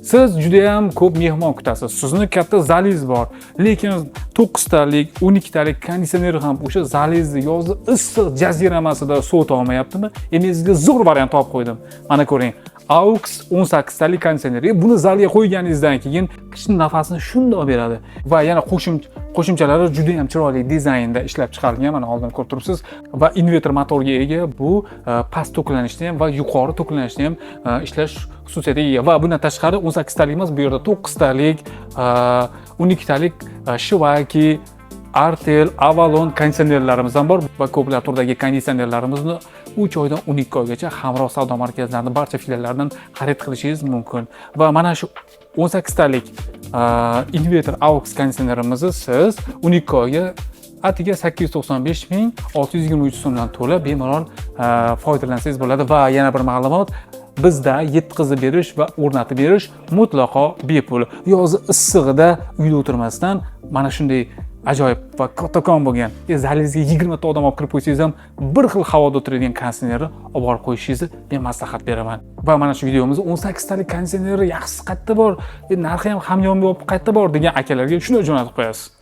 Siz juda ham ko'p mehmon kutasiz. Sizni katta zalingiz bor, lekin 9 talik, 12 talik konditsioner ham o'sha zalingizni yozni issiq jaziramasida sovita olmayaptimi? Endi sizga zo'r variant topib qo'ydim. Mana ko'ring. AUX 18 talik konditsioner. Buni zalga qo'yganingizdan keyin qishni nafasini shundoq beradi va yana qo'shimchalari juda ham chiroyli dizaynda ishlab chiqarilgan. Mana oldin ko'rib turibsiz va invertor motorga ega. Bu past toklanishni ham va yuqori toklanishni ham ishlash xususiyatiga ega. Va bundan tashqari 18 talik emas, bu yerda 9 talik, 12 talik Shivaki, Artel, Avalon konditsionerlarimiz ham bor va ko'plab turdagi konditsionerlarimizni 3 oydan 12 oygacha Hamroh savdo markazlarini barcha filiallaridan xarid qilishingiz mumkin. Va mana shu 18 talik invertor AUX konditsionerimizni siz 12 oyga atiga 895 623 so'mdan to'lab, bemalol foydalansangiz bo'ladi. Va yana bir ma'lumot: bizda yetkazib berish va o'rnatib berish mutlaqo bepul. Yozi issig'ida uyda o'tirmasdan, mana shunday ajoyib va kattakon bo'lgan, zalingizga 20 ta odam olib kirib qo'ysangiz ham bir xil havoda o'tiradigan konditsionerni olib borib qo'yishingizni men maslahat beraman. Va mana shu videomizni 18 talik konditsioneri yaxshisi qayerda bor, narxi ham hamyonbop qayerda bor degan akalarga shunday jo'natib qo'yasiz.